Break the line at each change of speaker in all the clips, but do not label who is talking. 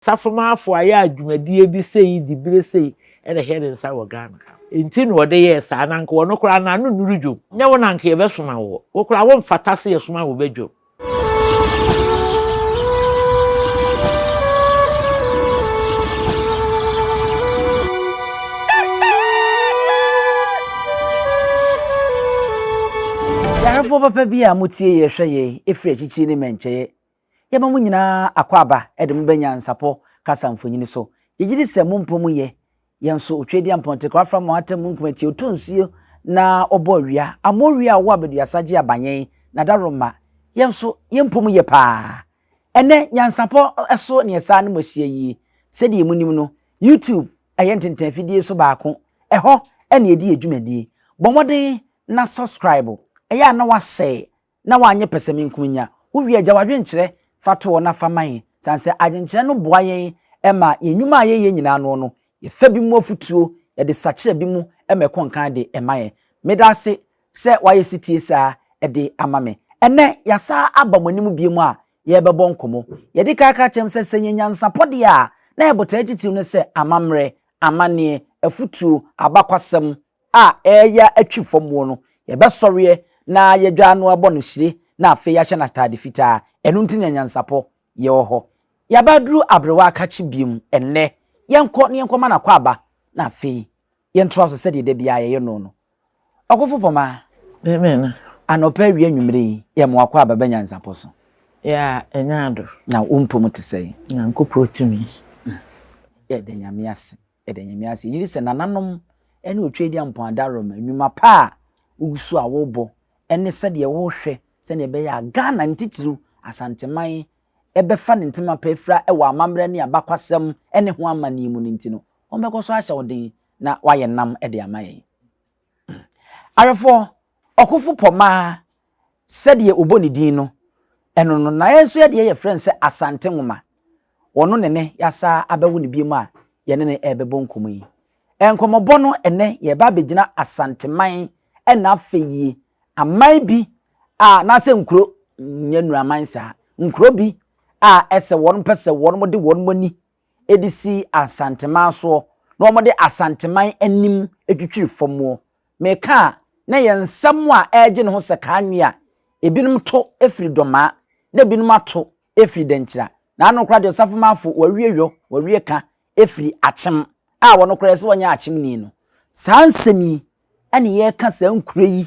Safomafo ayɛ adwumadie bi sei dibire sei na ɛhwɛ ne nsa wɔ Ghana ha nti na ɔde yɛɛ saa na anka ɔno koraa n'ano nnuru dwom nyɛ wo na anka yɛbɛsoma woɔ wo koraa womfata sɛ yɛsoma wo ba dwom.
Yarefoɔ papa bi a motie yɛ hwɛ yɛ ɛfiri akyikyi ne mmɛnkyɛeɛ Yɛma mo nyinaa akwaaba de mo ba nyansapɔ kasa mfonini so. Yɛgye di sɛ mo mpɔ mu yɛ. Yɛn nso, Otwedeampɔn Tekoafra mo atam mu nkumakyie, ɔtɔ nsuo na ɔbɔ awia, Amoawia a ɔwɔ abaduasa gye abanyɛn, Nadaroma. Yɛn nso, yɛn mpɔ mu yɛ paa. Ɛnnɛ, nyansapɔ so na yɛsan ne mo ahyia yi. Sɛdeɛ monim no, YouTube yɛ ntentanfidie so baako. Ɛhɔ na yɛdi yɛn dwumadie. Bɔ mmɔden na subscribe. Ɛyɛ a na woahyɛ na woanyɛ pɛsɛmenkominya. Wowie a, gya w'adwenkyerɛ fa to hɔ na fa ma yɛn. Esiane sɛ adwenkyerɛ no boa yɛn ma yɛn nnwuma a yɛyɛ nyinaa ano no, yɛfa bi mu afotuo, yɛde sakyera bi mu ma ɛkɔ nkan de ma yɛn. Meda ase sɛ woayɛ setie saa de ama me. Ɛnnɛ, yɛasan aba mo anim bio a yɛrebɛbɔ nkɔmmɔ. Yɛadi kan aka akyerɛ mo sɛ, sɛ yɛnya nyansapɔ deɛ a, na yɛn botaeɛ titiriw ne sɛ amammerɛ, amanneɛ, afotuo, abakwasɛm, a ɛreyɛ atwi fam wɔ no, yɛbɛsɔreɛ na yɛadwa ano abɔ no hyire na afei yɛahyɛ no ataade fitaa. Ɛno nti na nyansapɔ yɛwɔ hɔ. Yɛaba aduru aberewa akakye biom ɛnnɛ. Yɛnkɔ na yɛnkɔma no akwaaba na afei yɛntoa so sɛdeɛ da biara yɛyɛ no no. Ɔkofo Pɔmaa.
Amen.
Anɔpa, awia, anwummere yi, yɛ mo akwaaba ba nyansapɔ so.
Yeah, ɛnyɛ ado.
Na wo mpɔ mu te sɛn?
Nyankopɔn tumi.
Yɛda Nyame ase. Yɛda Nyame ase. Yɛgye di sɛ nananom ne Otweaduampɔn Adaworoma, nnwuma pa a wogu so a wobɔ ne sɛdeɛ wohwɛ sɛdeɛ ɛbɛyɛ a Ghana ne titiriw Asanteman bɛfa ne ntoma pa afira wɔ amammerɛ ne abakwasɛm ne ho amanneɛ mu no nti no, wɔbɛkɔ so ahyɛ wo den na woayɛ nnam de ama yɛn. Awerɛfoɔ, ɔkofo pɔmaa sɛdeɛ wɔbɔ ne din no, ɛno no, na yɛn nso yɛdeɛ yɛfrɛ no sɛ Asante Nwoma. Ɔno ne nɛ yɛasa abɛwo no biom a yɛne no ɛrebɛbɔ nkɔmmɔ yi. Nkɔmmɔbɔ no ɛnɛ yɛreba abɛgyina Asanteman ɛna afei yi aman bi a anaasɛ nkuro, nyɛ nnuraman saa, nkuro bi a ɛsɛ wɔn pɛ sɛ wɔn de wɔn ani de si Asanteman soɔ na wɔn de Asanteman anim twitwiri famuo. Meka a na ɛyɛ nsɛm a ɛregye ne ho sɛ kaanwe a ebinom to firi Dɔmaa na ebinom ato firi Dankyira. Na ano koraa deɛ Ɔsafomafo wɔawie yɔ, wɔawie ka firi Akyem a wɔn koraa yɛsɛ wɔnyɛ Akyemni no. Saa nsɛm yi ɛne yɛreka saa nkuro yi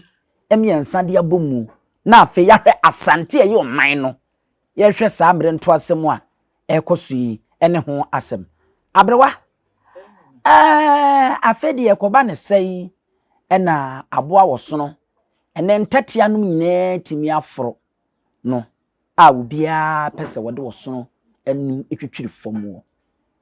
mmiɛnsa de abɔ mu na afei yɛahwɛ Asante a ɛyɛ ɔman no, yɛrehwɛ saa mmerɛ ntoasɛm a ɛrekɔ so yi ne ho asɛm. Aberewa, ɛɛ afei deɛ ɛkɔba ne sɛn ɛna aboa wɔsono ɛnɛ ntɛtea nom nyinaa tumi aforo no a obiara pɛ sɛ wɔde ɔsono anim twitwiri fam wɔ.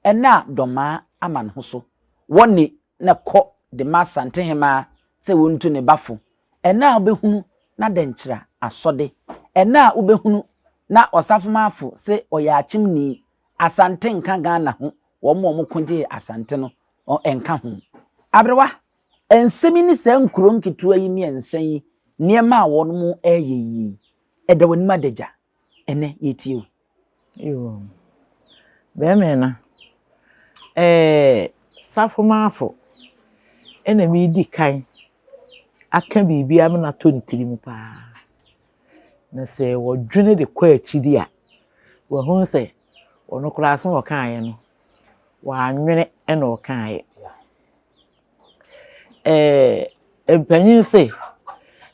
Ɛnnɛ a Dɔmaa ama ne ho so wɔ ne na kɔ de ma Asantehemaa sɛ wɔntu ne ba fo. Ɛnnɛ a wobɛhunu na Dɛnkyira asɔde. Ɛnnɛ a wobɛhunu na Ɔsafomaafo se ɔyɛ Akyemni, Asante nka Ghana ho, wɔn a wɔko gyee Asante no nka ho. Aberewa, nsɛm yi ne saa nkuro nketewa yi mmiɛnsa yi nneɛma a wɔn reyɛ yi, ɛda w'anim adagya. Ɛnnɛ, yɛretie wo.
Yoo. Bɛrima na, ɛɛ Safomafo ɛna meredi kan aka biribi ama no atɔ ne tirim paa. Na sɛ wɔdwene de kɔ akyiri a, wɔahunu sɛ ɔno koraa asɛm a ɔkaeɛ no, wannwene ɛna ɔkaeɛ. Ɛɛ mpanyin se,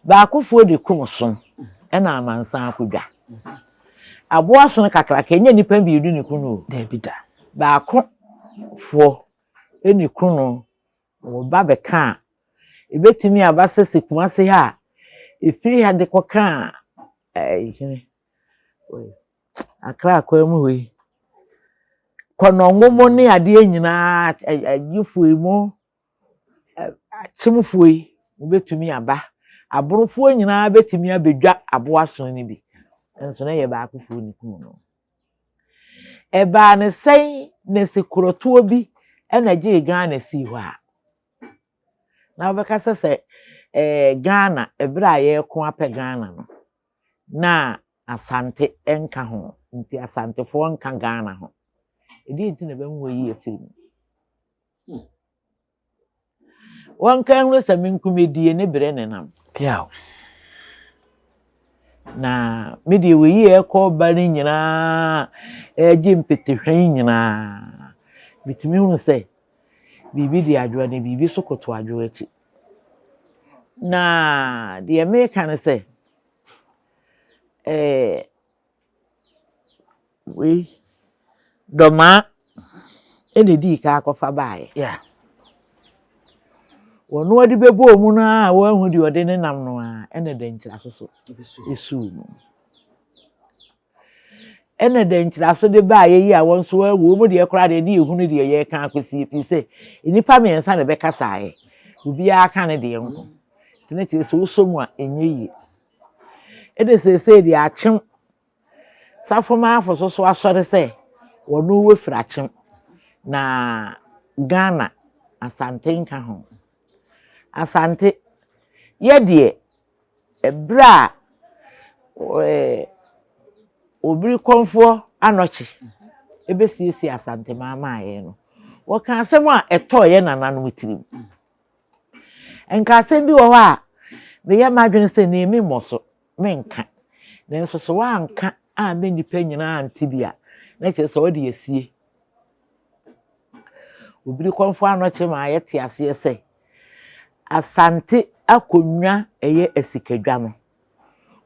baakofoɔ de kum som ɛna amansan akɔdwa. Aboa sono kakraka, ɛnyɛ nnipa mmienu ne ku no o.
Daabi da.
Baakofoɔ ne ku no, wɔba bɛka a, ɛbɛtumi aba sɛ sɛ Kumase ha a, ɛfiri ha de kɔka ɛɛ Accra kwan mu hɔ yi, kɔnɔngo mu ne adeɛ nyinaa ayifoɔ yi mu, akyemfoɔ yi wɔbɛtumi aba. Aborofoɔ nyinaa bɛtumi abɛdwa aboa sono no bi, nso na ɛyɛ baakofoɔ ne kum no. Ɛbaa ne sɛn na sɛ kurotoɔ bi na gyee Ghana sii hɔ a, na wobɛka sɛ sɛ ɛɛ Ghana, ɛberɛ a yɛreko apɛ Ghana no, na Asante nka ho, nti Asantefoɔ nka Ghana ho. Ɛdeɛn nti na ɛbɛma wɔayi afiri mu? Wɔnka nhunu sɛ me nko medie ne berɛ ne nam.
Piaw.
Na me deɛ wɔyi ɛkɔ ba no nyinaa ɛgye mpetehwɛn nyinaa metumi hunu sɛ biribi di adwoa ne biribi so koto adwoa akyi. Na deɛ meka ne sɛ ɛɛ Wei, Dɔmaa na ɛdii kan kɔfa baeɛ.
Yeah.
Wɔn ɔde bɛbɔɔ mu no ara a wɔanhu deɛ ɔde ne nam no ara ɛna Dankyiraso so ɛsuu mu. Ɛna Dankyiraso de baeɛ yi a wɔn nso wɔawu wɔn deɛ koraa deɛ ne yɛhunu deɛ yɛreka akɔsi ɛfiri sɛ nnipa mmiɛnsa na ɛbɛkasaeɛ. Obiara ka ne deɛ nko. Nti na kyerɛ sɛ wosɔ mu a ɛnyɛ yie. Ɛna seesei deɛ akyem Safomaafo nso so asɔre sɛ wɔne wo firi Akyem na Ghana Asante nka ho. Asante, yɛ deɛ ɛberɛ a ɛɛ Obirikɔmfoɔ Anɔkye ɛbɛsiesie Asanteman maa yɛn no, wɔka asɛm a ɛtɔɔ yɛn nananom tirim. Nka asɛm bi wɔ hɔ a meyɛ m'adwene sɛ nee memmɔ so. menka. Nanso sɛ woanka amma nnipa nyinaa ante bi a, na kyerɛ sɛ wode asie. Obiri Kɔmfo Anɔkye maa yɛte aseɛ sɛ Asante akonnwa ɛyɛ asikadwa no,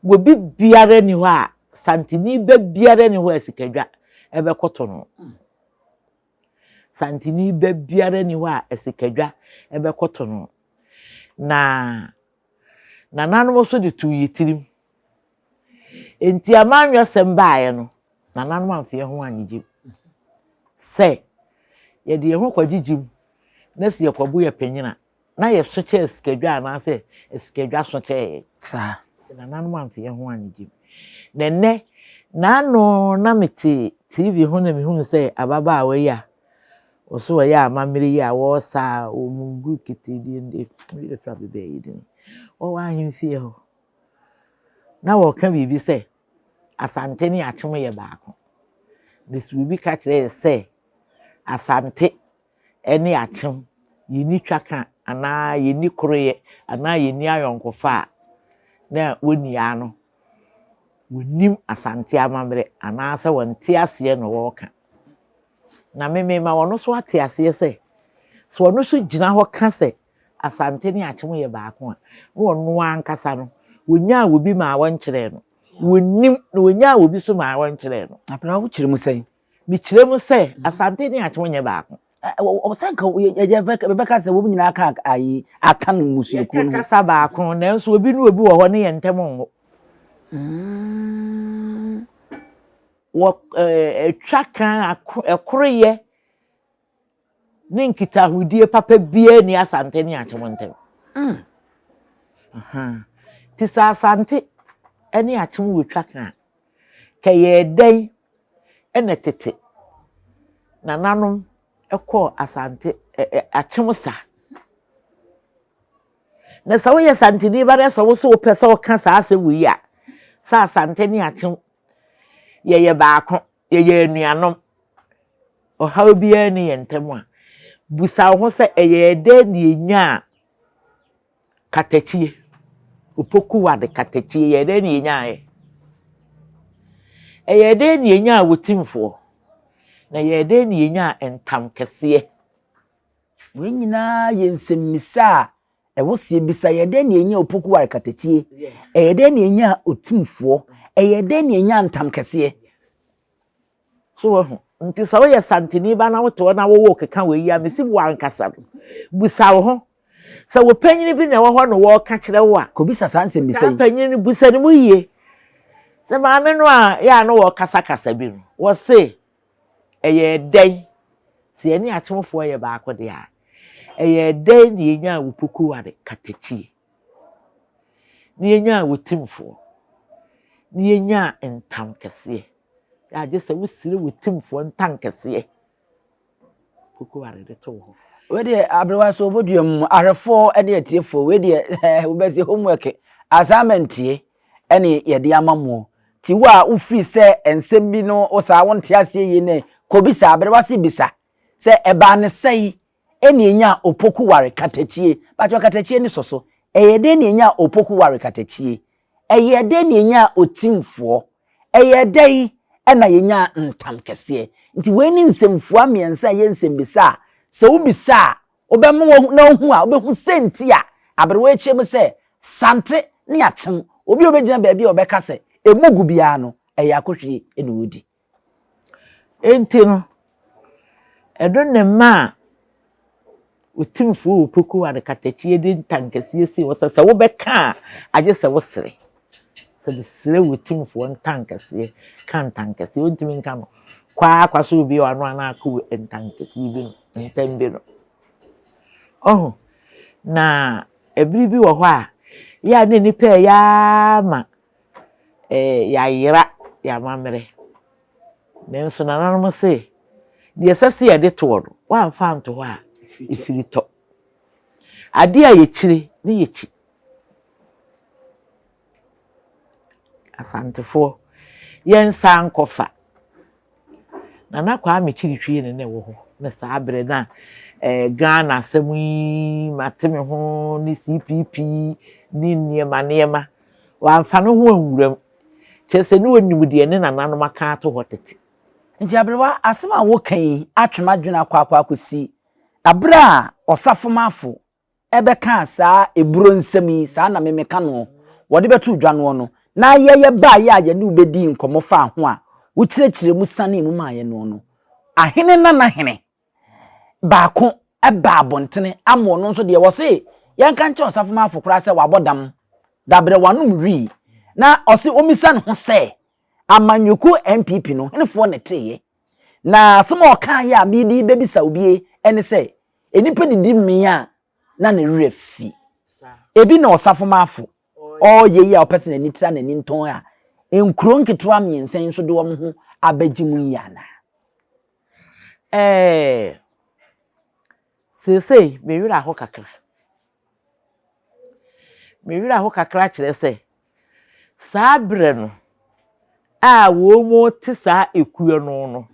obi biara nni hɔ a, Santeni ba biara nni hɔ a asikadwa ɛbɛkoto no. Santeni ba biara nni hɔ a asikadwa ɛbɛkoto no. Na Nananom nso de too yɛn tirim. Enti amanyɔsɛm baeɛ no, nananom amfa yɛn ho annyegye mu. Sɛ yɛde yɛn ho kɔgyegye mu na sɛ yɛkɔbo yɛn panyin a, na yɛso kyɛn asikadwa anaasɛ asikadwa so kyɛn yɛn.
Saa.
Nti nananom amfa yɛn ho annyegye mu. Na ɛnnɛ, n'ano na mete TV ho na mehunu sɛ ababaawa yi a Wɔso wɔyɛ amammerɛ yi a wɔresa a wɔn gu kete deɛ deɛ werɛ firi ababaa yi din. Wɔwɔ ahemfie hɔ. Na wɔreka biribi sɛ Asante ne Akyem yɛ baako. Na sɛ obi ka kyerɛ yɛ sɛ Asante ne Akyem yɛnni twaka anaa yɛnni koroyɛ anaa yɛnni ayɔnkofa a, na wɔnni ano. Wɔnnim Asante amammerɛ anaasɛ wɔnte aseɛ na wɔreka. Na me mema ɔno nso ate aseɛ sɛ, sɛ ɔno nso gyina hɔ ka sɛ Asante ne Akyem yɛ baako a, na ɔno ankasa no, wɔnyaa obi maa wɔnkyerɛɛ no. Wɔnnim, na wɔnyaa obi nso maa wɔnkyerɛɛ no.
Abena, wokyerɛ mu sɛn?
Mekyerɛ mu sɛ, Asante ne Akyem nyɛ baako.
Sɛ nka yɛbɛka sɛ wɔn nyinaa ka ayi aka no mmusuakuo no ho.
Yɛka kasa baako, nanso obi ne obi wɔ hɔ ne yɛn ntam nwo. Wɔ ɛtwa kan ɛkoroyɛ ne nkitahodie papa biara ni Asante ne Akyem ntam. Mm. Nti sɛ Asante ne Akyem wɔ twa kan a, kɛyɛɛ dɛn ɛna tete nananom ɛkɔɔ Asante Akyem sa. Na sɛ woyɛ Santeni ba na sɛ wo sɛ wopɛ sɛ woka saa asɛm wɔ yi a, sɛ Asante ne Akyem yɛyɛ baako, yɛyɛ anuanom, ɔhaw biara nni yɛn ntam a, bisa wo ho sɛ, ɛyɛɛ dɛn na yɛnyaa katakyie? Opokuwa de katakyie, ɛyɛɛ dɛn na yɛnyaeɛ? Ɛyɛɛ dɛn na yɛnyaa wotimfoɔ? Na ɛyɛɛ dɛn na yɛnyaa ntam kɛseɛ?
Wei nyinaa yɛ nsɛmmisa a Ɛwɔ sɛ yɛbisa, ɛyɛ dɛn na yɛnya opokuware katakyie? Ɛyɛ dɛn na yɛnya otumfoɔ? Ɛyɛ dɛn na yɛnya ntam kɛseɛ?
So wahu? Nti sɛ woyɛ Santini ba na wote hɔ na wowɔ keka wei yi a, mesi wo ankasa no, busa wo ho. Sɛ wo panyin bi na ɛwɔ hɔ na wɔreka kyerɛ wo a,
Kɔbisa saa nsɛmmisa
saa
yi.
panyin no busa no mu yie. Sɛ maame no a yɛ a na wɔkasakasa bi no, wɔse Ɛyɛɛ dɛn? Sɛ yɛne akyemfoɔ yɛ baako deɛ a, ɛyɛɛ dɛn na yɛnyaa wo pokuware katakyie, na yɛnyaa wo timfoɔ, na yɛnyaa ntam kɛseɛ? Agye sɛ wosire wo timfoɔ ntam kɛseɛ pokuware de to wo hɔ.
Wei deɛ aberewa so obodua mu ahwɛfoɔ ne atiefoɔ wei deɛ wobɛsi homework assignment tie ɛne yɛde ama mo ti wo a wofiri sɛ nsɛm bi no wo saa wonte aseɛ yie ne Kɔbisa, aberewa se bisa sɛ ɛbaa ne sɛe ɛna ɛnyaa Opoku Ware katakyie. Pakyɛ katakyie ne sɔ so. Ɛyɛ dɛn na ɛnyaa Opoku Ware katakyie? Ɛyɛɛ dɛn na yɛnyaa Otimfoɔ? Ɛyɛɛ dɛn na yɛnyaa ntam kɛseɛ? Nti wei ne nsɛmfua mmiɛnsa a ɛyɛ nsɛmbisa a sɛ wobisa a wobɛma wahu na wohu a wobɛhu sɛnti a aberewa akyerɛ mu sɛ Sante ne Akyem obi a ɔbɛgyina baabi a ɔbɛka sɛ ɛmu gu biara no ɛyɛ akɔhwie na ɔredi.
Enti no, ɛno na ɛmaa Otumfoɔ Opoku Ware Katakyie de ntankɛseɛ sii hɔ sɛ, sɛ wobɛka a, agye sɛ wosere. Sɛ mesrɛ wo Otumfoɔ ntankɛseɛ, ka ntankɛseɛ, wontumi nka no kwaa kwa so obi wɔ ano anaa akɔ ntankɛseɛ bi no, ntam bi no. Ɔho, na ɛbere bi wɔ hɔ a, yɛ a na nnipa ɛyɛ ara ma ɛɛ yɛayera yɛn amammerɛ. Nanso nananom se, deɛ ɛsɛ sɛ yɛde toɔ no, woamfa anto hɔ a, ɛfiri tɔ. Adeɛ a yɛkyire ne yɛkyi. Asantefoɔ, yɛnsan nkɔfa. Nana Kwame Kyiritwie na na ɛwɔ hɔ na saa berɛ na eh, Ghana asɛm yi mate me ho ne CPP ne nneɛma nneɛma. Wamfa ne ho anwura mu. Kyerɛ sɛ ne ɔnim deɛ ne nananom aka ato hɔ tete.
Nti aberewa, asɛm a woka yi atwe m'adwene akɔ akɔ akɔsi bere a ɔsafomafo bɛkaa saa eburo nsɛm yi, saa na me meka noɔ, wɔde bɛtoo dwa noɔ no, na yɛ yɛbaeɛ a yɛne wo bɛdii nkɔmmɔ faa ho a wokyerɛkyerɛɛ mu sanee mu maa yɛn noɔ no, ahene nana hene baako baa abɔntene ama ɔno nso deɛ wɔse yɛnka nkyerɛ ɔsafomafo koraa sɛ wabɔ dam, dabrɛ wanom wii, na ɔse ɔmmisa ne ho sɛ amanyɔkuo NPP no henefoɔ na ɛteeɛ? Na asɛm a ɔkaeɛ a mede rebɛbisa wo bie ne sɛ, Nnipa didi mee a na ne werɛ fi. Ebi na ɔsafomafo ɔreyɛ yi a ɔpɛ sɛ n'ani tra n'ani ntɔn a nkuro nketewa mmiɛnsa yi nso de wɔn ho abɛgye mu yi anaa?
Ɛɛ, seesei me werɛ aho kakra. Me werɛ aho kakra kyerɛ sɛ, saa berɛ no a wɔte saa ekuo no no,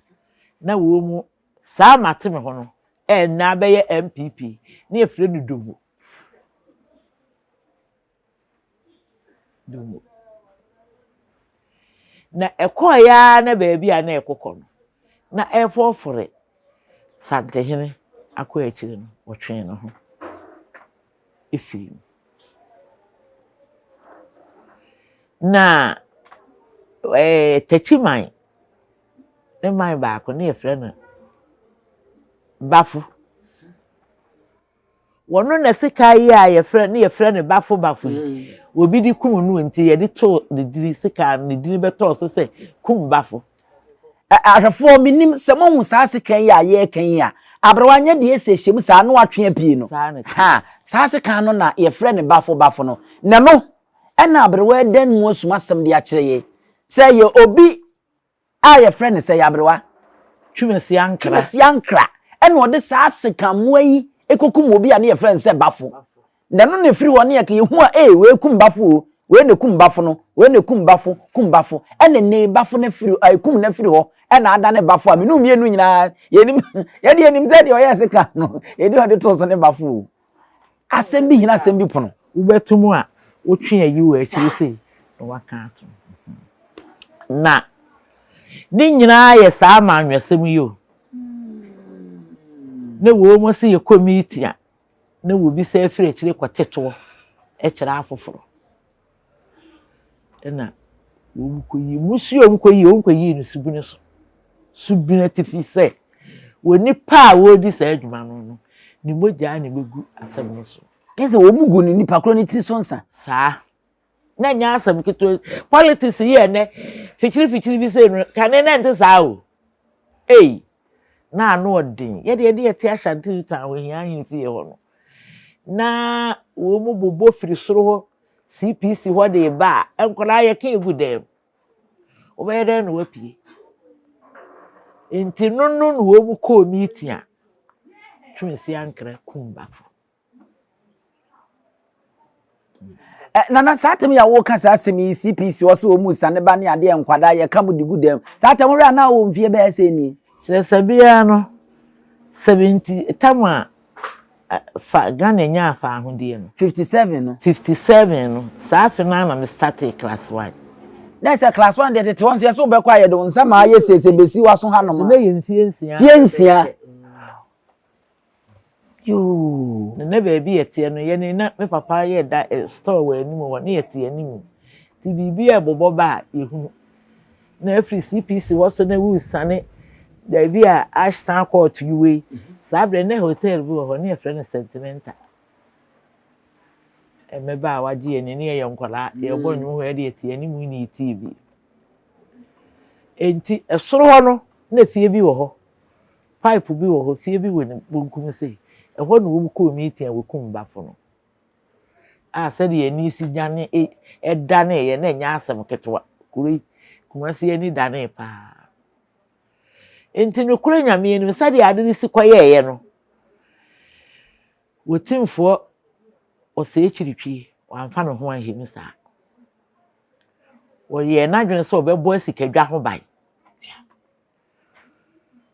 na wɔn saa mate me ho no, ɛnnɛ abɛyɛ NPP, na yɛfrɛ no Domo. Domo. Na ɛkɔeɛ ara na baabi a na ɛkokɔ no, na ɛrefɔrefɔre Santehene akɔ akyire no, wɔtwee ne ho firii mu. Na ɛɛ Takyiman ne man baako ne yɛfrɛ no Bafo. Wɔno na sika yi a yɛfrɛ ne yɛfrɛ no Bafo Bafo yi, mm. obi de kum no nti yɛde too ne dini sika ne dini bɛtɔɔ so sɛ kum Bafo.
Ahwɛfoɔ menim sɛ mohu saa sekan yi a yɛreka yi a aberewa nyɛ deɛ ɛsɛ hyɛ mu saa na watwe apue no ha saa sekan no na yɛfrɛ no bafo bafo no na no ɛna aberewa dan mu asum asɛm de akyerɛ yɛ sɛ yɛ obi a yɛfrɛ no sɛ aberewa
Twumasi Ankra.
Twumasi Ankra ɛna ɔde saa sekammoa yi ekokum obi a ne yɛfrɛ no sɛ Bafo. Na ɛno na efiri hɔ ne yɛka yɛhu a ee wei kum Bafo o, wei na ekum Bafo no, wei na ekum Bafo, kum Bafo. Ɛna nnɛ yi Bafo no afiri a ekum no afiri hɔ ɛna adane Bafo a me ne wo mmienu nyinaa yɛnim yɛde yɛnim sɛ deɛ ɔyɛɛ sekan no yɛde ɔde too so ne Bafo o. Asɛm bi hina asɛm bi pono.
Wobɛto mu a, wotwe ayi wɔ akyiri sei na waka ato mu. Na ne nyinaa yɛ saa amanyɔsɛm yi o. Na wɔn se yɛkɔ meeting a, na wɔbisa afiri akyire kɔte toɔ kyerɛ afoforɔ. Ɛna wɔn kɔyi mmusuo a wɔn kɔyi wɔn kɔyii no subunu so subunu atifi sɛ wɔ nipa a wɔredi saa adwuma no no ne mogya na ɛbɛgu asɛm no so.
Kyerɛ sɛ wɔn gu ne nipa korɔ ne tiri so nsa.
Saa na nyɛ asɛm ketewa politics yi ɛnɛ fikyiri fikyiri bi sɛ no kane na ɛnte saa o ei na ano ɔden yɛde yɛde yɛte Ashanti town wɔ hia ahemfie hɔ no na wɔn mu bobɔ firi soro hɔ CPC hɔ de reba a, nkwadaa yɛka egu dan mu. Wobɛyɛ dɛn na woapue? Nti no no na wɔn kɔɔ meeting a Twumasi Ankrah kum Bafo.
Eh, nana saa tɛm yi a wɔka saa asɛm yi CPC wɔ sɛ wɔn mu sane ba ne adeɛ nkwadaa yɛka mo de gu dɛm saa tɛm wɔhwɛ a na wɔ mfie bɛyɛ sɛ nie.
Kyerɛ sɛ biara no, 70 tam a fa Ghana nyaa faahodie no.
57 no.
57 no, saa afe no ara na me startee class one.
Na sɛ class one deɛ tete hɔ nso yɛ sɛ wobɛkɔ a yɛde wo nsa ma ayɛ siesie bɛsi w'aso hanom a.
So na yɛ mfie nsia.
Mfie nsia. Yoo.
Na na baabi yɛteɛ no yɛne na me papa yɛ da eh, store wɔ anim hɔ ne yɛte anim. Nti biribi a ɛbobɔ ba a yɛhunu. Na afiri CPC hɔ so na wosiane baabi a Ashtown Court yi wei. Saa berɛ na hotel bi wɔ hɔ ne yɛfrɛ no Sentimental. Mmɛbaa a wagye yɛn ani yɛyɛ nkwadaa yɛbɔ nnwom hɔ yɛde yɛte anim ne yɛtie bi. Enti ɛsoro hɔ no na fie bi wɔ hɔ. Pipe bi wɔ hɔ, fie bi wɔ ne bonkum sei. Ɛhɔ na wɔn kɔɔ meeting a wɔkum bafo no. A sɛdeɛ ani si dwane ɛdaneeɛ na ɛnyɛ asɛm ketewa. Kuro yi, Kumasi ani danee paa. Nti nokorɛ Nyame anim sɛdeɛ ade no si kɔyɛeɛ no, Otumfoɔ Osei Kyiritwi wamfa ne ho anhyɛ mu saa. Ɔyɛɛ n'adwene sɛ ɔbɛbɔ asikadwa ho ban.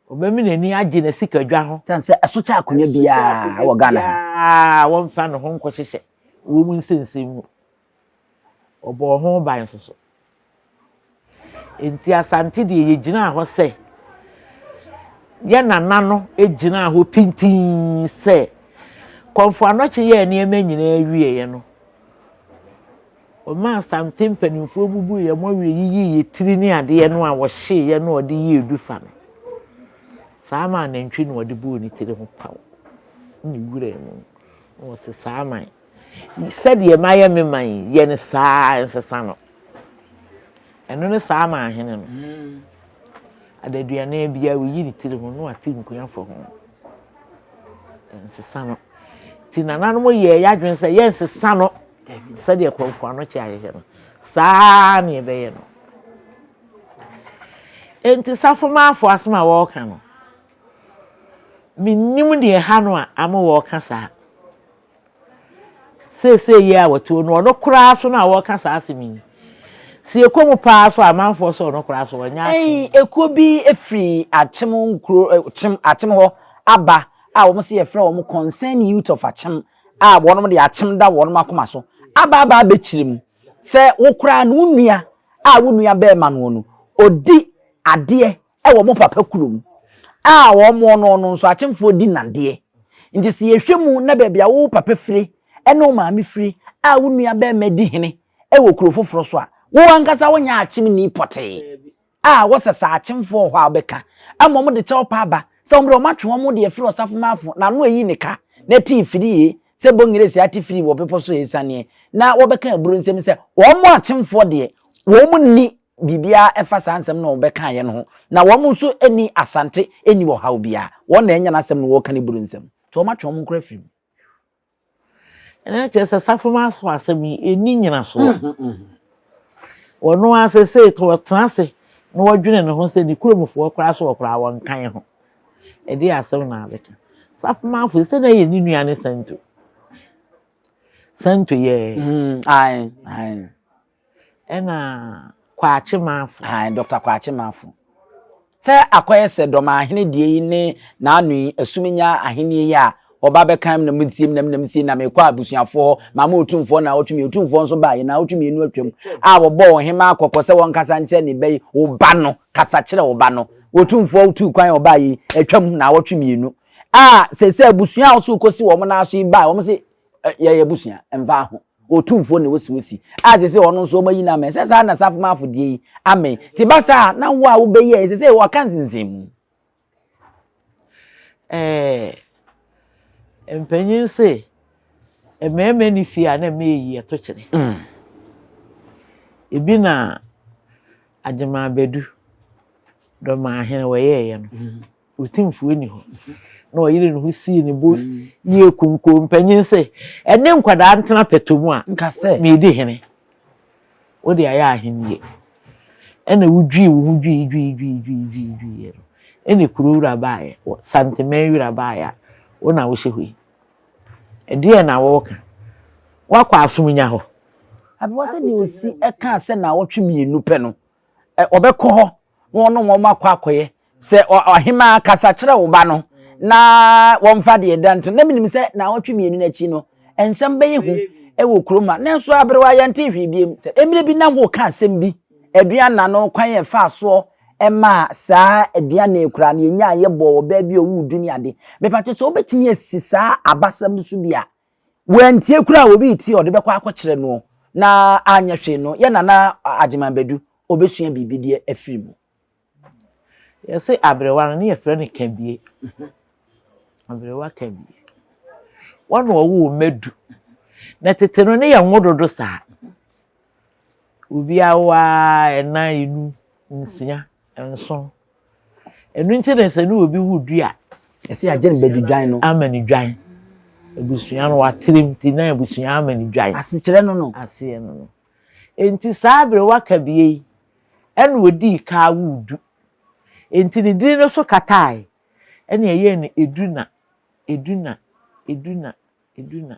Ɔbɛma n'ani agye n'asikadwa ho.
Sane sɛ ɛso kyɛ akonnwa biara wɔ Ghana
ha. Wɔmfa ne ho nkɔhyehyɛ wɔn mu nsɛnsɛm mu. Ɔbɔɔ ho ban nso so. Enti Asante deɛ yɛgyinaa hɔ sɛ yɛn nana no gyinaa hɔ pintinn sɛ Kɔmfo Anɔkye yɛɛ nneɛma nyinaa wieeɛ no, Ɔmaa Asante mpanimfoɔ bubuu yɛn mmɔwerɛ yiyii yɛn tiri ne adeɛ no a wɔhyeeɛ no a ɔde yɛɛ dufa no. Saa maa nantwi na ɔde bɔɔ ne tiri ho paw ne wuraa mu. Na ɔse saa man, sɛdeɛ mayɛ me man yi, yɛ no saa ara, nsesa no. Ɛno ne saa man hene no. Adaduanan biara ɔyi ne tiri ho na wate nkua fa ho. Nsesa no. Nti nananom yɛɛ yɛadwene sɛ yɛnsesa no sɛdeɛ Kɔmfo Anokye ahyehyɛ no. Saa ara na yɛbɛyɛ no. Enti Safomaafo asɛm a wɔreka no, mennim deɛ ɛha no a ama wɔreka saa. Seesei yi a wɔte hɔ no, ɔno koraa so no a wɔreka saa asɛm yi, sɛ yɛkɔ mu paa so a, amanfoɔ sɛ ɔno koraa so ɔnyɛ akyem.
Ɛn, ekuo bi firi Akyem nkuro, Kyem, Akyem hɔ aba a wɔn se yɛfrɛ wɔn Concerned Youth of Akyem a wɔnom de akyem da wɔnom akoma so aba aba abɛkyerɛ mu sɛ wo koraa no wo nua a wo nua bɛɛma noɔ no ɔdi adeɛ wɔ mo papa kurom a wɔn no no nso akyemfoɔ di nadeɛ nti sɛ yɛhwɛ mu na baabi a wo papa fire ne wo maame fire a wo nua bɛɛma di hene wɔ kuro foforɔ so a wo ankasa wonyɛ akyemni pɔtee a wɔsɛ sɛ akyemfoɔ wɔ hɔ a wɔbɛka ama wɔn de kyɛw pa aba sɛ wɔn de wɔn atwe wɔn de afiri ɔsafo maafo na ano ayi ne ka na tii firi yie sɛ bongiresi ate firi wɔ bepɔ so esianeɛ na wɔbɛka aburo nsɛm sɛ wɔn akyemfoɔ deɛ wɔn nni biribiara ɛfa saa nsɛm na wɔbɛkaeɛ no ho na wɔn nso nni asante nni ɔhaw biara wɔn na anya n'asɛm no wɔka ne buro nsɛm nti wɔn atwe wɔn nkora afiri mu.
Ɛno kyerɛ sɛ Safoma so asɛm yi, ɛnni nnyinasoɔ. Ɔno ara seesei to ɔtena ase na ɔdwene ne ho sɛ ne kuromfoɔ koraa so ɔkoraa wɔnkan ho. Ɛdeɛ asɛm na abɛka. Safomafo sɛ na yɛ ne nua ne Santo. Santo yɛ.
Ae, ae.
Ɛna Kwakye Marfo.
Ae, Dɔkta Kwakye Marfo. Sɛ akɔyɛ sɛ Dɔmahene deɛ yi ne n'ano yi, Asuminya ahennie yi a wɔba bɛka na metie mu na menam sie na mekɔ abusuafoɔ hɔ, mama otumfoɔ naawɔtwe mmienu, otumfoɔ nso baeɛ naawɔtwe mmienu atwam a wɔbɔɔ ɔhemaa kɔkɔ sɛ wɔnkasa nkyerɛ ne ba yi, wo ba no, kasa kyerɛ wo ba no. Otumfoɔ tuu kwan a ɔbaeɛ yi, atwam naawɔtwe mmienu a seesei abusua a wɔso rekɔsi wɔn nan so yi baeɛ, wɔn se yɛyɛ abusua, mfa ho. Otumfoɔ na osi osi. A sese ɔno nso ɔmayi no amɛn. Sɛ saa na Safomafo deɛ yi amɛn. Ti ba saa na wo a wobɛyɛ sese wɔka nsensɛn mu.
Ɛɛ mpanyin se mmarima ni fie a na mmeyi ɛto kyene. Ebi na Agyeman Badu, Dɔmahene wɔyɛɛyɛ no. Otumfoɔ nni hɔ. Na ɔyere ne ho sii ne bo yie kunkoo mpanyin sɛ, ɛne nkwadaa ntena pɛtɔ mu a, meredi hene. Wode ayɛ ahennie. Ɛna wodwii wo ho dwii dwii dwii dwii dwii dwiiɛ no, ɛna kuro wura baeɛ, Santeman wura baeɛ a, wo na wohyɛ hɔ yi. Ɛdeɛn na woreka? Woakɔ asomnya hɔ.
Aberewa sɛdeɛ ɔsi kaa sɛ naawɔtwe mmienu pɛ no, ɔbɛkɔ hɔ na ɔne wɔn akɔ akɔyɛ. Sɛ ɔhemaa kasa kyerɛ wo ba no na wɔmfa deɛ ɛda nto na menim sɛ naawɔtwe mmienu no akyi no nsɛm bɛyɛ hu wɔ kurom ha. Nanso aberewa yɛnte hwee biom. Sɛ mmerɛ bi na woka asɛm bi, aduan no kwan a ɛfaa soɔ maa saa aduane yi koraa no yɛnyaa yɛbɔɔ ɔbaa bi a ɔwoo du ne ade. Mepakyɛ sɛ wobɛtumi asi saa abasɛm no so bi a, wantie koraa a obi retie a ɔde bɛkɔ akɔkyerɛ noɔ na anyɛ hwee no, yɛ Nana Agyeman Badu ɔbɛsua biribi deɛ afiri mu.
Yɛse aberewa no ne yɛfrɛ no Kabie. Aberewa Kabie. Wɔn na ɔwoo mma du. Na tete no ne yɛ nwo dodo saa. Obi awo ara ɛnan, enum, nsia, nson. Ɛno nti na sɛ ne obi wo du a.
Ɛsɛ yɛagye no bɛdi dwan no.
Ama no dwan. Abusua no watrem nti na abusua ama no dwan.
Asekyerɛ no no.
Aseɛ no no. Enti saa aberewa Kabie yi ɛna odii ka woo du. Enti ne dini no so kataae, ɛna ɛyɛɛ no Eduna, Eduna, Eduna, Eduna.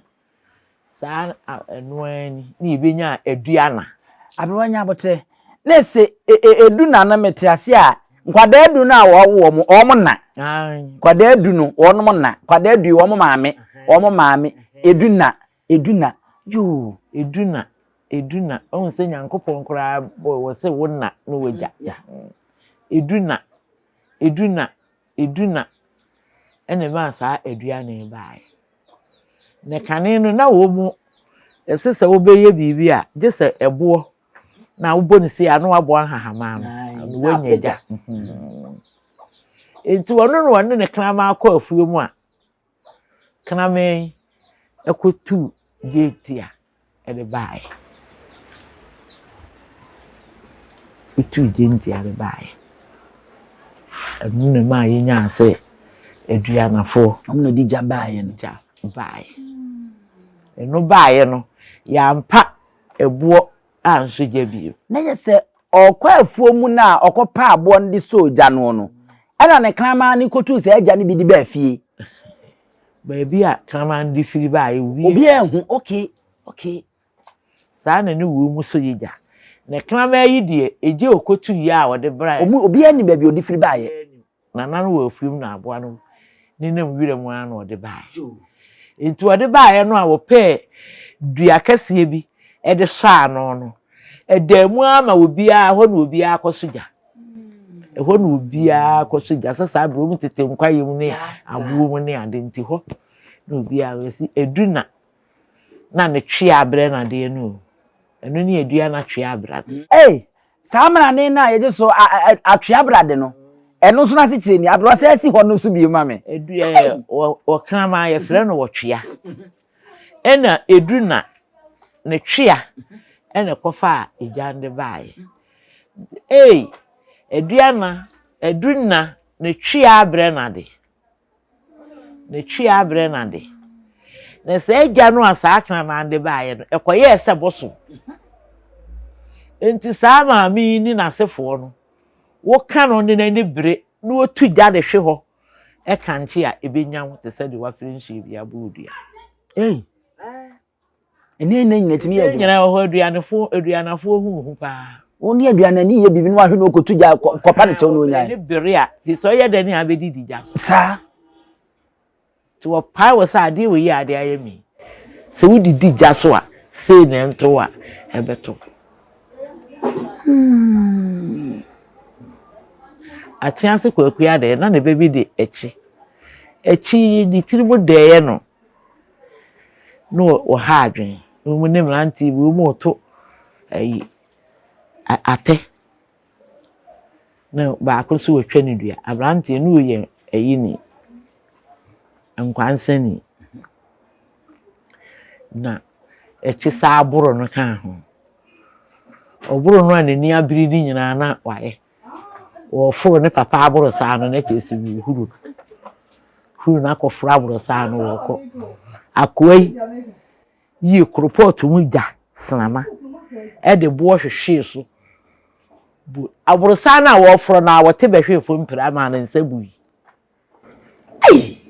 Saa ɛno ara ni na yɛbɛnyaa Aduana.
Aberewa nya aboterɛ. Na ɛsɛ Eduna no mete ase a, nkwadaa du no a wɔwo wɔn, wɔn na. Nkwadaa du no, wɔn na. Nkwadaa du yi, wɔn maame, wɔn maame. Eduna, Eduna, yoo.
Eduna, Edu na, wahu sɛ Nyankopɔn koraa bɔɔ wɔ sɛ wo na ne w'agya. Edu na, edu na, edu na ɛna ɛmaa saa aduane yi baeɛ. Na kane no na wɔn mu ɛsɛ sɛ wobɛyɛ biribi a gye sɛ ɛboɔ na wobɔ ne sei a na waboa nhahama ano na woanya gya. Nti ɔno na ɔne ne kraman kɔ afuo mu a kraman yi kɔtuu gyeetia de baeɛ. Ɔtuu gyentia de baeɛ. Ɛno na ɛmaa yɛnyaa sɛ aduanafoɔ.
Wɔn na wɔde gya baeɛ no.
Gya baeɛ. Ɛno baeɛ no, yɛampa ɛboɔ ansɔ gya bio.
Na yɛ sɛ ɔrekɔ afuo mu no a ɔkɔpɛ aboɔ no de sɔɔ gya noɔ no, ɛna ne kraman no kɔtuu saa gya no bi de baa fie.
Baabi a kraman no de firi baeɛ,
obiara. Obiara anhu, okay, okay.
Saa na ne wuo mu sɔ yɛ gya. Na kraman yi deɛ, egya a ɔkɔtuiɛ a ɔde baeɛ.
Obiara nnim baabi a ɔde firi baeɛ.
Nana no wɔ afuom na aboa no nenam wira mu ara na ɔde baeɛ. Nti ɔde baeɛ no a wɔpɛɛ dua kɛseɛ bi de sɔɔ ano no, ɛdaa mu ara ma obiara, ɛhɔ na obiara kɔso gya. Ɛhɔ na obiara kɔso gya sɛ saa berɛ wɔn tete nkwaeɛ mu ne aboɔ mu ne ade nti hɔ na obiara wɔsi edu na na ne twea abrɛ no adeɛ no o. Ɛno ne adua no atwea abra no.
Ei! Saa mmrane no a yɛgye so atwea brade no, ɛno nso n'asekyerɛ ni. Aberewa san si hɔ no nso bio ma me.
Edu ɛɛ wɔ ɔkraman yɛfrɛ no wɔtwea. Ɛna edu na ne twea ɛna ɛkɔfaa egya no de baeɛ. Ei! Aduana, adu na ne twea abrɛ no ade. Ne twea abrɛ no ade. Na saa agya no a saa kraman de baeɛ no, ɛkɔyɛɛ sɛ bosom. Nti saa maame yi ne n'asefoɔ no, woka no ne n'ani bere na otu gya de hwe hɔ ɛkankye a, ebenya wo te sɛ deɛ wafiri nsuo bi abɔ wo dua.
Ei! Ɛnɛ nna nyina tumi yɛ adwuma.
Nyina wɔ hɔ aduanefo aduanafoɔ hu hu paa.
Wo ne aduanani yɛ biribi na wahwɛ no okotu gya kɔpa ne kyɛw na onyae.
Ne bere a te sɛ ɔyɛ dɛ ne abɛdidi gya so.
Saa.
Nti wɔpae wɔ sɛ adeɛ wɔ yi a adeɛ ayɛ mi. Sɛ wodidi gya so a sei na ɛnto a ɛbɛto. Hmm. Akyease Kwaku Adɛɛ na ne ba bi de akyi. Akyi yi ne tiri mu dɛeɛ no. na wɔha adwene. Na wɔn ne mmeranteɛ bi wɔreto ayi atɛ. Na baako nso retwa ne dua. Aberanteɛ no yɛ ayi ni, nkwansani. Na ɛkye saa aboro no kaa ho. Ɔboro no a n'ani abere ne nyinaa na wayɛ. Wɔforo ne papa aborosan no na kyerɛ sɛ wɔhuru no. Huru no akɔforo aborosan no wɔkɔ. Akoa yi yii koropɔɔto mu gya senama de boɔ hwehwee so. Bu aborosan no a wɔforo no a wɔte bɛhwee fam pira maa ne nsa bui.
Ei!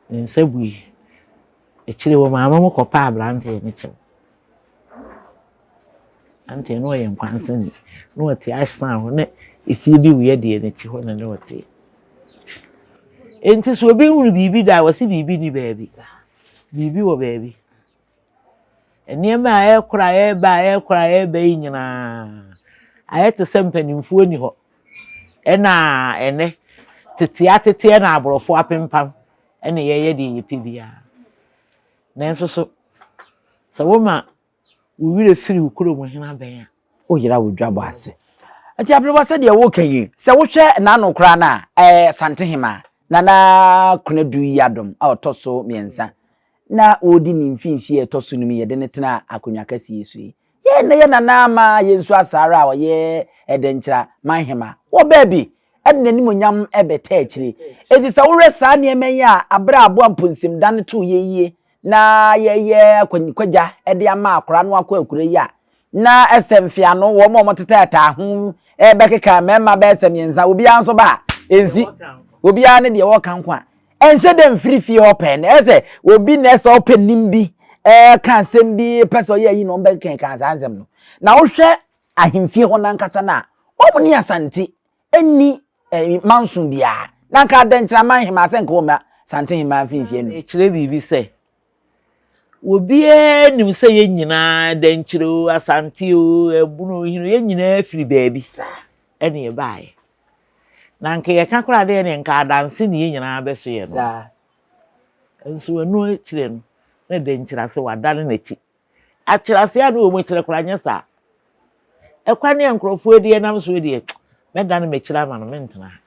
Ne nsa bui. Akyire wɔ maame mo kɔpaa aberanteɛ no kyɛw. Aberanteɛ no ɔyɛ nkwansani. Na ɔte asan hɔ na efie bi wɔ deɛ n'akyi hɔ na na ɔte. Enti sɛ obi hunu biribi da a, wɔse biribi nni baabi. Biribi wɔ baabi. Nneɛma a ɛrekora a ɛreba a ɛrekora a ɛreba yi nyinaa, ayɛ te sɛ mpanimfoɔ nni hɔ. Ɛna ɛnɛ, tete ateteɛ na aborɔfo apempam ɛna yɛyɛ deɛ yɛpɛ biara. Nanso so, sɛ woma wo werɛ firi wo kurom hene abɛn a.
Woyera wo dwabɔ ase. Nti aberewa sɛdeɛ woreka yi, sɛ wohwɛ n'ano koraa no a, ɛɛ Santehema, Nana Konadu Yiadom a ɔtɔ so mmiɛnsa na ɔredi ne mfinhyia a ɛtɔ so num yi yɛde no tena akonnwa kɛseɛ yi so yi. Yɛn na yɛ Nana ama yɛnsu Asaare a ɔyɛ Ɛdɛnkyira Manhema wɔ baabi de n'animuonyam bɛtaa akyire. Enti sɛ wohwɛ saa nneɛma yi a, aberɛ a aboa mponsimda no too yɛn yie na yɛyɛ kwagya de ama akwadaa no akɔ akura yi a, na ɛsɛ mfeano wɔn a wɔtetaataa ho bɛkeka mmarima bɛyɛ sɛ mmiɛnsa, obiara nso ba a, ɛnsi. Obiara ne deɛ wɔka nko a, ɛnhyɛ dɛ mfiri fie hɔ pɛɛ na ɛsɛ obi na ɛsɛ ɔpɛ nim bi ɛka asɛm bi pɛ sɛ ɔyɛ ayi na ɔmbɛkeka saa nsɛm no. Na wohwɛ ahemfie hɔ no ankasa no a, wɔn ne Asante nni eh, manso biara. Na nka adɛnkyerɛma hemaa sɛ nka wɔmma Sante hemaa mfinhyia nu.
Ɛkyerɛ biribi sɛ, obiara nim sɛ yɛn nyinaa, Dɛnkyerɛ o, Asante o, Ɛbono o, Hene o, yɛn nyinaa firi baabi ɛna yɛbaeɛ. Na nka yɛka koraa deɛ ne nka adanse ne yɛn nyinaa bɛso yɛn no. Nso ɛno akyire no, na Dɛnkyerɛ ase wadane n'akyi. Akyerɛase a na wɔn kyerɛ koraa nyɛ saa. Ɛkwan a nkurɔfoɔ adi ɛnam soɔ deɛ, mɛdane m'akyiri ama no, mentena ha.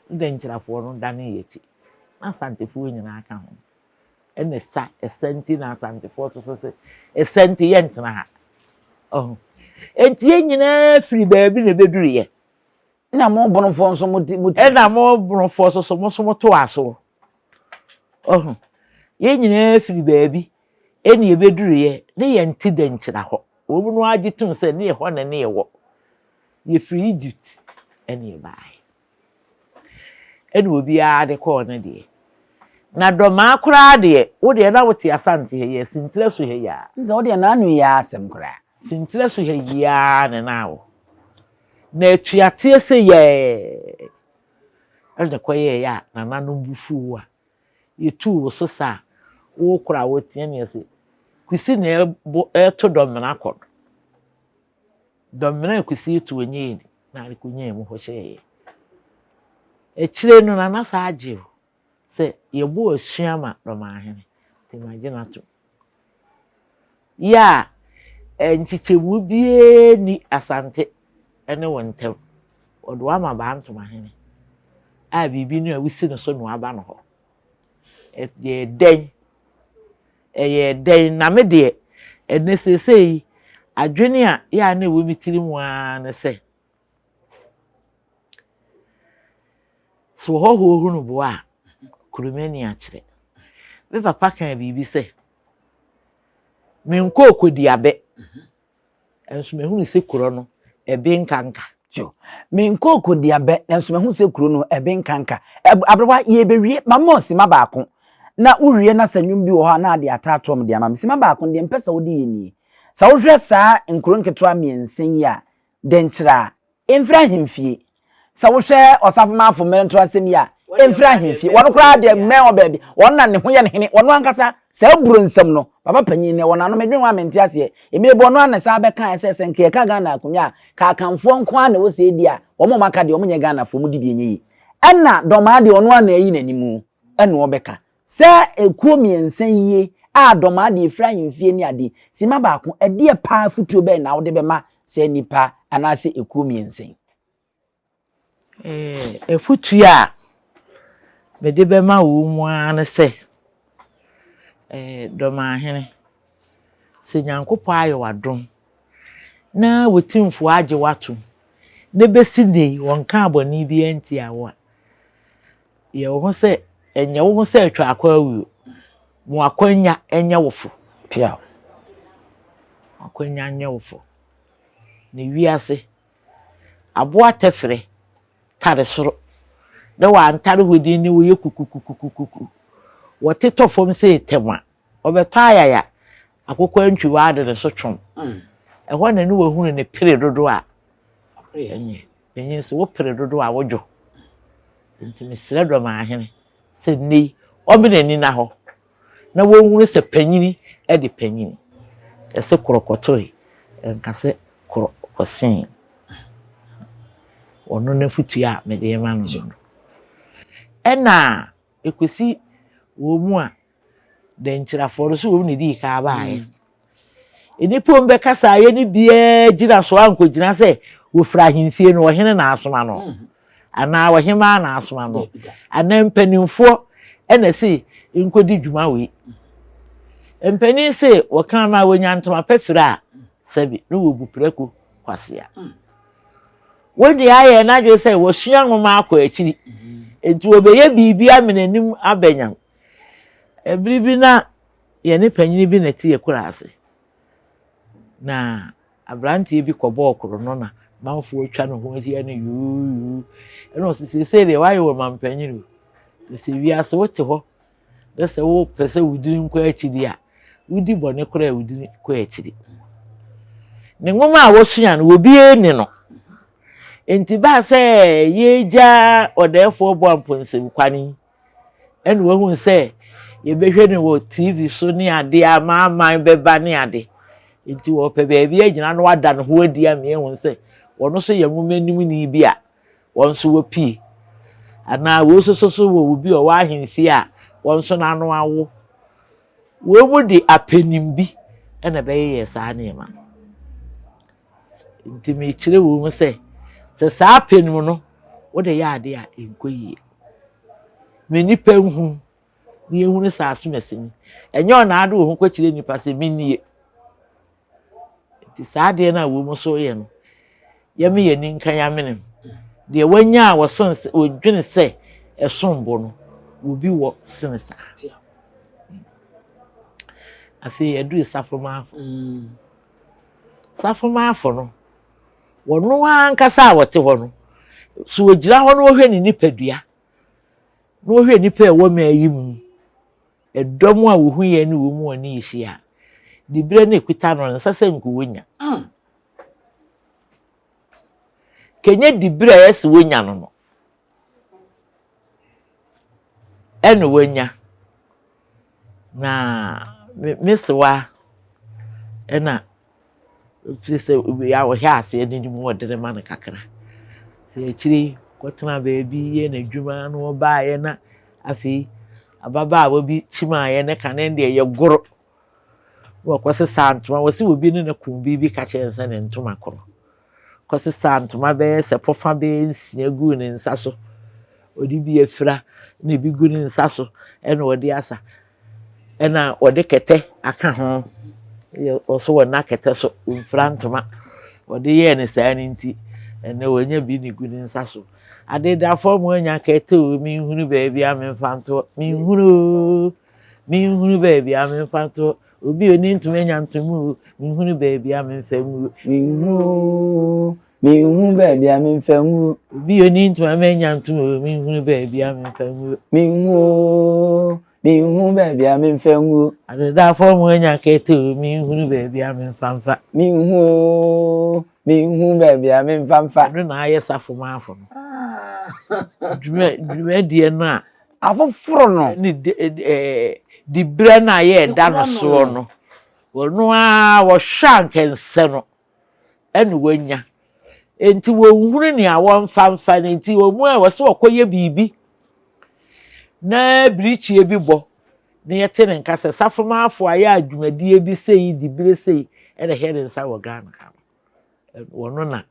Ne Dankyirafoɔ no danee yɛn akyi. Na Asantefoɔ nyinaa ka ho. Ɛna ɛsa, ɛsa nti na Asantefoɔ to so sɛ, ɛsa nti yɛntena ha. Ɔho. Enti yɛn nyinaa firi baabi na ɛbɛduruiɛ.
Ɛna mo Bonofoɔ nso mo ti.
Ɛna mo Bonofoɔ nso so mo nso mo toa so. Ɔho. Yɛn nyinaa firi baabi ɛna yɛbɛduruiɛ ne yɛnte Dankyira hɔ. Wɔn no ara gye tom sɛ ne yɛ hɔ na ne yɛwɔ. Yɛfiri Egypt ɛna yɛbaeɛ. Ɛna obiara de kɔɔ ne deɛ. Na Dɔmaa koraa deɛ, wo deɛ na wote Asante ha yi a, Sintirɛ so ha yi ara.
Sɛ wo deɛ n'ano yi ara asɛm koraa.
Sintirɛ so ha yi ara na na wɔ. Na atuateɛ sɛ yɛɛ ɛna ɛkɔyɛeɛ a nananom bo fuu wo a, yɛtuu wo so sa a, wokora a woteɛ ne yɛse, Kwesi na ɛbo ɛreto dɔmena kɔ no. Dɔmena a Kwesi reto ɔnyɛ yɛ ni na ade kɔnyaa mu hɔ hyɛeɛ. Akyire no Nana saa gye o sɛ yɛbɔ asua ma Dɔmahene nti magye no atom. Yɛ a nkyekyɛmu biara nni Asante ne wo ntam. Wɔde wo ama Bantomahene a biribi no a wosi no so na waba no hɔ. Ɛyɛɛ dɛn? Ɛyɛɛ dɛn? Na me deɛ, ɛnnɛ seesei yi, adwene a yɛ a na ɛwɔ me tiri mu ara ne sɛ, sɛ ɔhɔhoɔ hunu boa a, kuromani akyerɛ. Me papa kaa biribi sɛ, menkɔɔ kɔdi abɛ, Nanso mahunu sɛ kuro no, ɛbe nkanka.
Tio, menkɔɔ Kodiabɛ, nanso mahu sɛ kuro no, ɛbe nkanka. Aberewa, yɛrebɛwie, ma mma simma baako, na wowie na sɛ nnwom bi wɔ hɔ a na ade ataatoɔ me de ama me. Simma baako no, deɛ mepɛ sɛ wode yɛ nie. Sɛ wohwɛ saa nkuro nketewa mmiɛnsa yi a, dɛnkyerɛ a, Ɛmfiri ahemfie. Sɛ wohwɛ Ɔsafo Maafo mmerɛnto asɛm yi a, ɛmfiri ahemfie. Wɔn koraa deɛ mmɛn wɔ baabi. Wɔn na ne ho yɛ no hene. Wɔn ankasa, saa aburo nsɛm no, papa panyin nnɛ, wɔn ano, medwen ho a mente aseɛ. Mmerɛ bi ɔno ara na ɛsan bɛkaeɛ sɛ, sɛ nka yɛka Ghana akonnwa a, ka Akanfoɔ nko ara na ɛwɔ sɛ ɛdi a, wɔn a wɔaka deɛ, wɔnyɛ Ghanafoɔ, wɔdi bi ɛnyɛ yie. Ɛna Dɔmaa deɛ ɔno ara na ayi n'anim ɛna ɔbɛka. Sɛ ekuo mmiɛnsa yie a dɔm adeɛ firi ahemfie ne adeɛ, simma baako, ɛdeɛ paa afutuo bɛn na wode bɛma saa nnipa anaasɛ ekuo mmiɛnsa yi?
Afutuo a mede bɛma wɔn mu ara ne sɛ, Dɔmahene, sɛ Nyankopɔn ayɛ wo adom na w'atimfoɔ agye wo atom na bɛsi nnɛ yi wɔnkaa bɔne biara ntiaa wo a, Yɛ wo ho sɛ, ɛnyɛ wo ho sɛ atwa akɔ awu o. Mo akwanya nyɛ wo fo.
Piaw.
Mo akwanya nyɛ wo fo. Na wiase, aboa tɛfrɛ tare soro, na wantare hɔ din ne wɔyɛ kukukukukuku. Wɔtetɔ fam sɛ tɛm a, wɔbɛtɔ ayaya, akokɔ antwiwa ade ne so twom. Ɛhɔ na ne wahunu ne pere dodo a, ɛnyɛ. Panyin sɛ wopere dodo a wodwo. Nti mesrɛ Dɔmahene sɛ nnɛ yi ɔmma n'ani nna hɔ na wɔnhunu sɛ panyini de panyini. Ɛse korɔ kɔtoe, ɛnka sɛ korɔ kɔsee. Ɔno n'afotuo a mede rema no no. Ɛna ɛkɔsi wɔn mu a dɛnkyirafoɔ no so wɔn na ɛdii kan baeɛ. Mm. Nnipa a wɔbɛka saa yɛ no biara gyina so ankɔgyina sɛ wɔfiri ahemfie no ɔhene na asoma no mm. anaa ɔhemaa na asoma no anaa mpanimfoɔ ɛna se nkɔdi dwuma wei. Mpanin se wɔka ma wɔnya ntoma pɛ firi a sɛbi ne wɔbu prako kwasea. Mm. Wɔn deɛ ayɛ n'adwene sɛ wɔsua nwoma akɔ akyiri mm-hmm. nti wɔbɛyɛ biribi amena anim abɛnyam. Ɛbere bi na yɛne panyin bi na ɛte yɛn kuraase. Na aberanteɛ bi kɔbɔɔ korɔno na manfoɔ atwa ne ho ahyia no yuuyuu. Ɛna ɔse seesei deɛ wayɛ wɔ mampanyin o. Na sɛ wiase wote hɔ na sɛ wopɛ sɛ wo din kɔ akyiri a, wodi bɔne koraa a wo din kɔ akyiri. Ne nwoma a wɔsua no, obiara ni no. Nti baa sɛ yɛgya ɔdɛɛfoɔ bɔ amponsem kwan yi, ɛna wahu sɛ yɛbɛhwɛ no wɔ TV so ne ade amanaman bɛba ne ade. Nti wɔpɛ baabi agyina na wada ne ho adi ama yɛahu sɛ wɔn nso yɛ nwoma nimni bi a wɔn nso wɔpie. Anaa wei nso so so wɔ obi a ɔwɔ ahemfie a wɔn nso n'ano awo. Wɔn mu de apɛnim bi na ɛbɛyeyɛ saa nneɛma no. Nti mekyerɛ wɔn mu sɛ, sɛ saa apɛnim no wode yɛ ade a ɛnkɔ yie. Me nnipa nhu na yɛhunu sɛ asomasi ni. Ɛnyɛ ɔna ade wo ho kɔkyerɛ nnipa sɛ mennie. Nti saa adeɛ no a wɔn nso yɛ no, yɛme yɛn ani nka yɛn amene mu. Deɛ wanya a wɔson wɔdwene sɛ ɛsom bo no, obi wɔ sene saa. Afei yɛduru Safomaafo. Mm. Safomaafo no, wɔn ankasa a wɔte hɔ no, so wɔgyina hɔ na wɔhwɛ ne nipadua, na wɔhwɛ nnipa a ɛwɔ mmaa yi mu, ɛdɔm a wɔhu yɛn ne wɔn mu wɔn ani hyia a, diberɛ no ɛkuta no, ɛnsɛ sɛ nka wɔnya. Mm. Kɛnyɛ diberɛ a ɛyɛ sɛ wɔnya no no, ɛna wɔanya. Na me me sewa ɛna Ɛfiri sɛ wei a ɔhyɛ aseɛ no nim ɔdene ma no kakra. Sɛ akyire yi kɔtena baabi yɛ n'adwuma na ɔbaeɛ na afei ababaawa bi kyimaeɛ ne kane deɛ yɛ goro na ɔkɔsesaa ntoma wɔsi obi ne ne ko biribi ka kyerɛ no sɛ ne ntoma koro kɔsesaa ntoma bɛyɛ sɛ pɔfa bɛyɛ nsia guu ne nsa so ɔde bi afira na ebi gu ne nsa so ɛna ɔde asa Ɛna wɔde kɛtɛ aka ho. Yɛ ɔso wɔ nna kɛtɛ so, ɔmfira ntoma. Wɔde yɛɛ no saa no nti, ɛnɛ wanya bi ne gu ne nsa so. Adedafoɔ mo anya kɛtɛ o, menhunu baabi a memfa ntoɔ. Menhunu o, menhunu baabi a memfa ntoɔ. Obi a ɔni ntoma anya ntoma o, menhunu baabi a memfa ngu.
Menhunu o, menhunu baabi a memfa ngu.
Obi a ɔni ntoma manya ntoma o, menhunu baabi a memfa ngu.
Menhunu o, Menhu baabi a memfa ngu.
Adedafoɔ mo anya kɛtɛ o, menhunu baabi a memfa mfa.
Menhu o, menhu baabi a memfa mfa.
Ɛno na ayɛ safo maafo no. Dwuma dwumadie no a.
Afoforo no.
Ne ɛɛ diberɛ no a yɛreda no soɔ no, wɔn ara wɔhwɛ anka ɛnsɛ no. ɛna wɔanya. Enti wɔnhunu nea wɔmfa mfa no nti wɔn mu a wɔsɛ wɔkɔyɛ biribi na birikyie bi bɔ na yɛte ne nka sɛ safomaafo ayɛ adwumadie bi sei dibire sei ɛna ɛhɛ ne nsa wɔ Ghana ha no. Wɔno na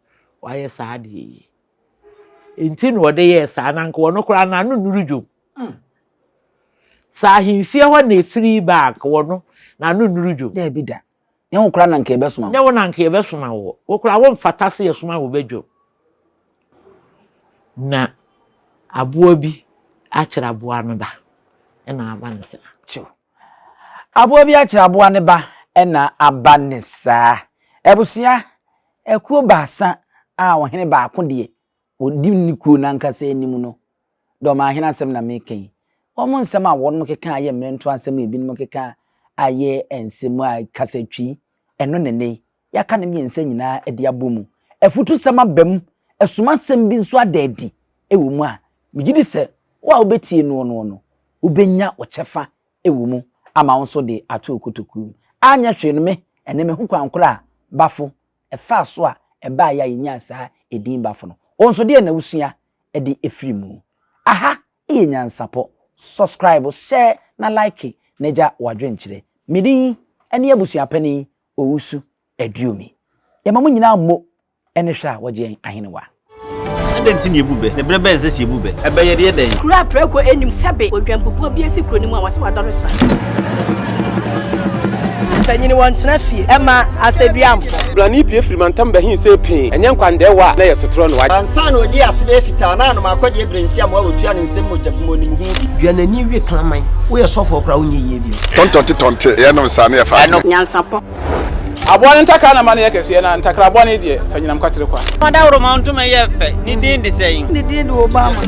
wayɛ saa adeɛ yi. Nti na wɔde yɛɛ saa na nka wɔno koraa n'ano nnuru dwom. Mm. Sɛ ahemfie hɔ na ɛfiri ba a nka wɔno n'ano nnuru dwom.
Daabi da. Nyɛ wo koraa na anka yɛbɛsoma wo.
Nyɛ wo na anka yɛbɛsoma wo. Wo koraa womfata sɛ yɛsoma wo badwam. Na aboa bi akyere aboa no ba na aba no saa.
Kyew. Aboa bi akyere aboa no ba na aba no saa. Abusua, akuo baasa a ɔhene baako deɛ ɔdi ne kuo no ankasa anim no, Dɔmahene asɛm na mereka yi. Wɔn nsɛm a wɔnom keka a yɛ mmerɛnto asɛm a ebinom keka a yɛ nsɛm a kasatwi, ɛno na nnɛ yi yɛaka ne mmiɛnsa nyinaa de abɔ mu. Afutusɛm aba mu, asumasɛm bi nso ada adi wɔ mu a megye di sɛ wo a wobɛtie noɔ noɔ no, Wobɛnya wo kyɛfa wɔ mu ama wo nso de ato wo kotokuo mu. Anyɛ hwee no me, ɛnnɛ mahu kwan korɔ a Bafo ɛfaa so a ɛbaeɛ a yɛnyaa saa edin Bafo no. Wo nso deɛn na wosua de firi mu? Aha yɛ Nyansapɔ. Subscribe, share na like na gya w'adwenkyerɛ. Me din ne Abusuapanin Owusu Aduomi. Yɛma mo nyinaa mmo ne hwɛ a wɔgye yɛn ahenewa.
Adɛn nti na yɛbu bɛ? Na berɛ bɛn na ɛsɛ sɛ yɛbu bɛ? Ɛbɛ yɛ deɛ dɛn?
Kuro a prako nnim sɛbe odwanbubuo bi asi kuro no mu a wɔse wadɔre sra.
Mpanyin wɔntena fie mma asɛduamfo.
Blani pue firi mantam bɛhee see pee, ɛnyɛ nkwandɛɛwa a na ɛyɛ sotorɔ no.
Ansa na ɔdii ase bɛyɛ fitaa na anom akɔdeɛ berɛ nsi amoa wɔtua ne nsam mogya bi mu ɔnim ho bi.
Dua n'ani we kraman. Woyɛ sɔfoɔ koraa wonyɛ yie bio.
Tɔntɔnte tɔnte yɛnom saa ne yɛfa adwene.
Nyansapɔ.
Aboa no ntakra na ma no yɛ kɛseɛ, na ntakra bɔne deɛ, fa nyinam kwatere kwa.
Ɔdawuroma ntoma yɛ fɛ, ne din de sɛn?
Ne din de Obama.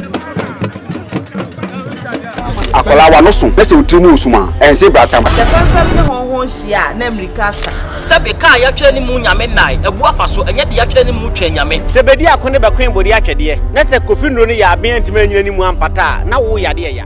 Akwadaa w'ano so na sɛ wo tiri mu wɔ sum a, ɛnse bratam.
Sɛ fɛmfɛm ne hɔnhɔn hyia a, na mmirika asa.
Sɛbe, ka a yɛatwerɛ ne mu Nyame nnae, abu afa so, ɛnyɛ deɛ yɛatwerɛ ne mu Twɛn Nyame.
Sɛ bedi ako ne bɛkoe bode atwɛdeɛ, na sɛ Kofi nnuro no yɛ aben antumi anyina ne mu ampata a, na wo yadeɛ ya.